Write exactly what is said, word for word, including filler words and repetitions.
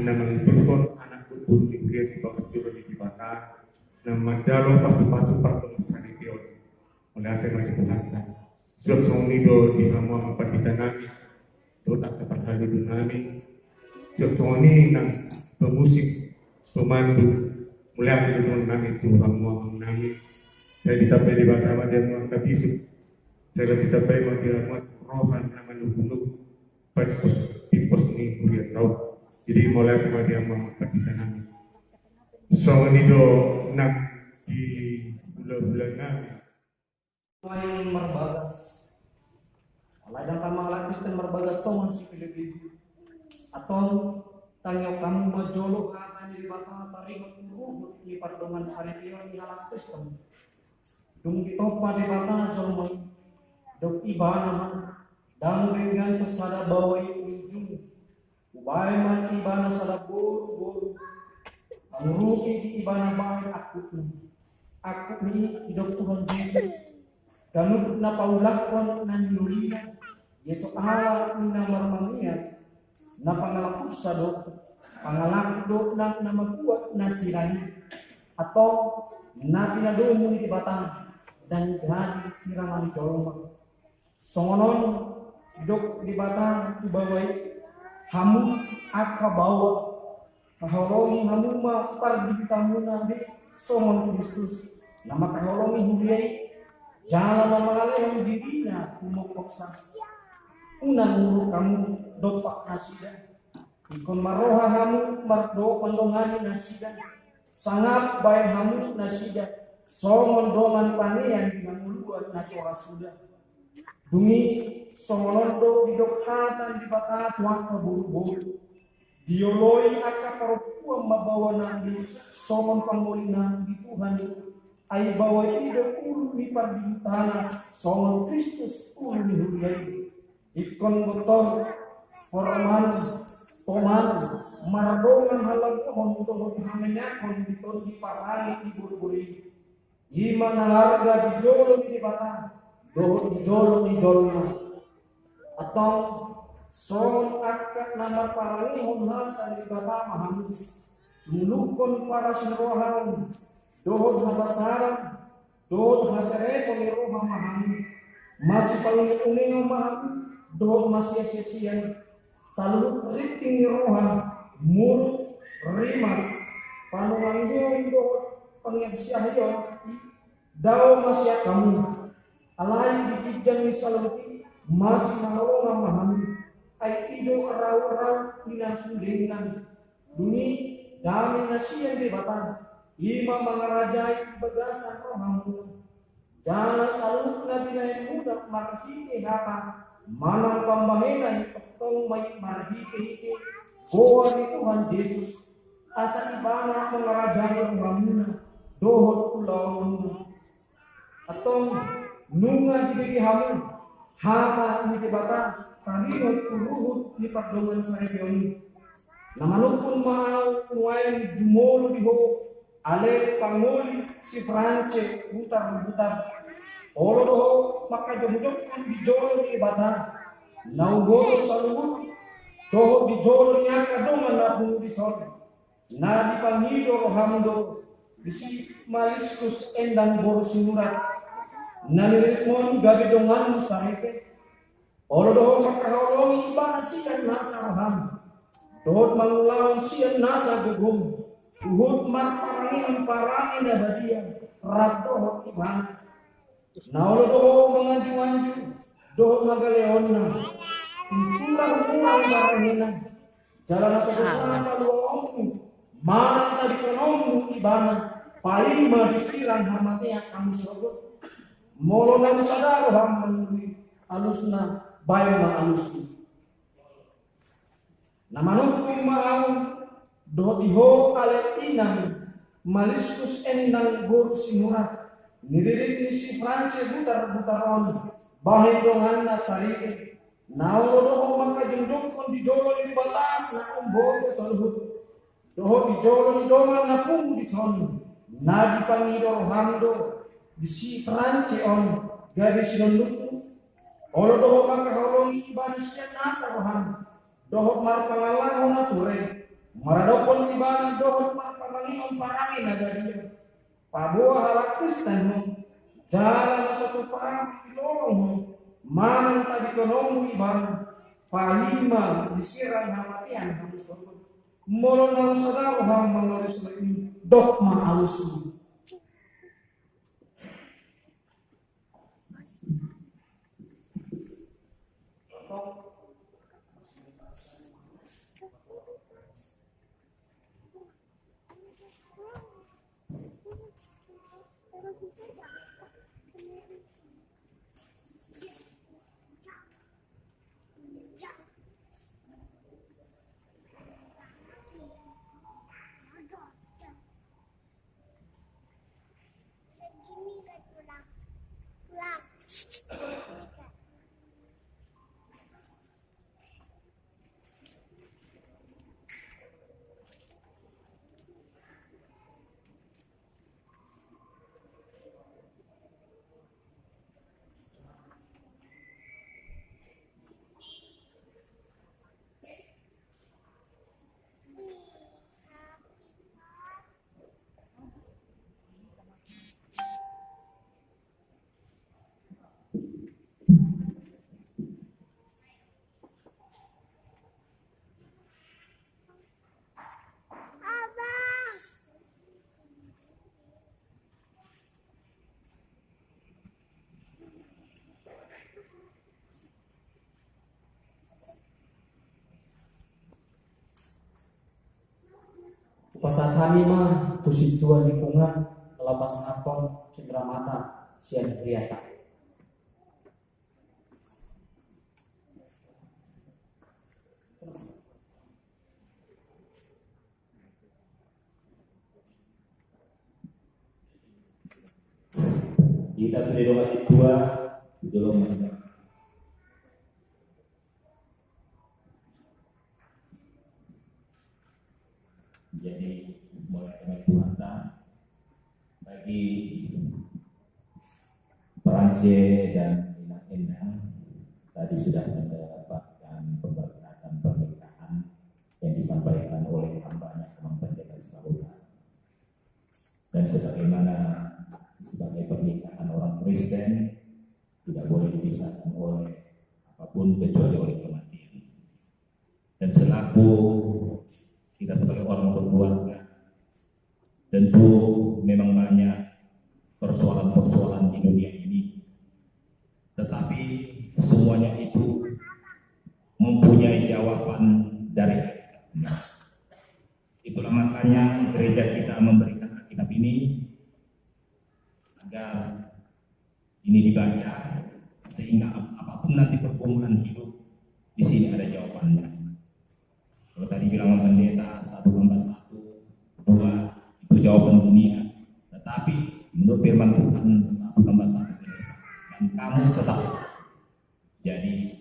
Na mangihuthon anak boru ni huria di bagas joro ni Debata, na manjalo pasu-pasu pardongansaripeon. Mauliate ma di Tuhanta. Suang songon i do di hamu amang pandita nami, dohot angka parhalado nami, suang songon i nang pemusik, pemandu, mauliate do nami tu hamu amang nami. Sai ditambai Debata ma di hamu angka bisuk, sai ditambai ma di hamu roha na manubu-nubu, pos, di pos ni huria tau. Jadi mauliate ma di hamu amang pandita nami. Songon i do nang di hula-hula nami. Main marbagas. Alai ndang tama halak Kristen marbagas songon si Pilip i. Antong, tangihon hamu ma jolo hata ni Debata taringot tu ruhut ni pardongansaripeon ni halak Kristen. Dung ditompa Debata jolma i, didok Ibana ma, ndang denggan sasada baoa i unjung. Hubaen ma Ibana sada boru-boru, mangurupi di Ibana bahen angkupna. Angkup i didok Tuhan Jesus, ganup na paulakhon na niulina, Jesus ala ni na marmangian, na pangalangkupsa do, pangalangkup do nang na mambuat na sirang i. Antong, na pinadomu ni Debata, ndang jadi sirangan ni jolma. Songon on didok Debata tu baoa i, hamu angka baoa, haholongi hamu ma pardihutamuna be songon Kristus, na mangkaholongi huria i, jala na mangalehon dirina humongkoksa. Unang muruk hamu dompak nasida. Ingkon marroha hamu mardo-, mandongani nasida, sangap baen hamu nasida songon dongan panean di hangoluan na so ra suda. Dung i, songon on do didok hata ni Debata tu angka boru-boru. Dioloi angka parompuan ma baoa nami songon pangoli nami di Tuhan i. Ai baoa i do ulu ni pardihutana songon Kristus ulu ni huria i. Ingkon botor, hormat, toman, mardongan halangohon dohot hameneakhon di tondi parange di boru-boru i. I ma na arga di jolo ni Debata dohot di jolo ni jolma. Antong, songon angka na marparangehon hata ni Debata ma hamu, sumulukhon parasirohaon dohot habasaran, dohot haserepon ni roha ma hamu. Masipaunge-ungeon ma hamu dohot masiasiasian. Saluhut rinting ni roha, muruk, rimas, panungangihon dohot pangersiahon i dao masiak hamu. Alai di ginjang ni saluhut i masihaholongan ma hamu. Ai i do rau-rau ni na sun denggan. Dung i, dame na sian Debata, i ma mangarajai di bagasan rohamuna. Jala saluhut na binahenmuna marhite hata manang pambahenan, tongtong ma i marhite-hite goar ni Tuhan Jesus, asa Ibana mangarajai rohamuna dohot ulaonmuna. Antong, nunga dibege hamu hata ni Debata taringot tu ruhut ni pardongansaripeon i. Na manungkun ma ahu nuaeng jumolo di ho, ale pangoli si France Butar-butar. Olo do ho mangkajongjongkon di jolo ni Debata na umboto saluhut dohot di jolo ni angka dongan na pungu dison. Na dipangido roham do di si Maliskus Endang boru Sinurat, na niriritmon gabe donganmu saripe. Olo do ho mangkaholongi ibana sian nasa roham dohot mangulahon sian nasa gogom huhut marparangehon parange na badia rap dohot ibana. Na olo do ho manganju-anju dohot hagaleonna, tu sura-sura ni parangena. Jala na so boi paluaonmu manang tadingkononmu ibana, paima disirang hamatean hamu sogot. Molo na husada roham mangului alusna, baen ma alusmu. Na manungkun ma ahu dohot di ho ale inang Maliskus Endang boru Sinurat, niririt ni si France Butar-butar on, bahen donganna saripe. Na olo do ho mangkajongjongkon di jolo ni Debata na umboto saluhut dohot di jolo ni dongan na pungu dison. Na dipangido roham do di si France on gabe sinondukmu. Olo do ho mangkaholongi ibana sian nasa roham dohot marpangalaho na ture. Maradophon ibana dohot marparangehon parange na badia. Paboa halak Kristen ho, jala na so tupa dilolong ho, manang tadingkononmu ibana, paima diserang hamatean hamu sogot. Molo naung sada roham mangalo songon i, dok ma alusmu. Hupasahat hami ma tu sintua ni punguan, laho pasahathon cendramata sian Riata. Hita sude dongan sintua, jolo ma. Jadi, mulai dengan Tuhanta, bagi Perance dan Inang Endang, tadi sudah mendapatkan pemberkatan pernikahan yang disampaikan oleh hambanya, Amang Pendeta Sitahuta. Dan sebagaimana sebagai pernikahan orang Kristen, tidak boleh dipisahkan oleh apapun kecuali oleh kematian. Dan selaku kita sebagai orang berkeluarga, tentu memang banyak persoalan-persoalan di dunia ini. Tetapi semuanya itu mempunyai jawaban dari Allah. Itulah makanya gereja kita memberikan Alkitab ini agar ini dibaca, sehingga ap-, apapun nanti pergumulan hidup, di sini ada jawabannya. Kalau tadi bilang pendeta, satu tambah satu, dua, itu jawaban dunia. Tetapi menurut firman Tuhan, satu tambah satu itu satu. Dan kamu tetap satu. Jadi,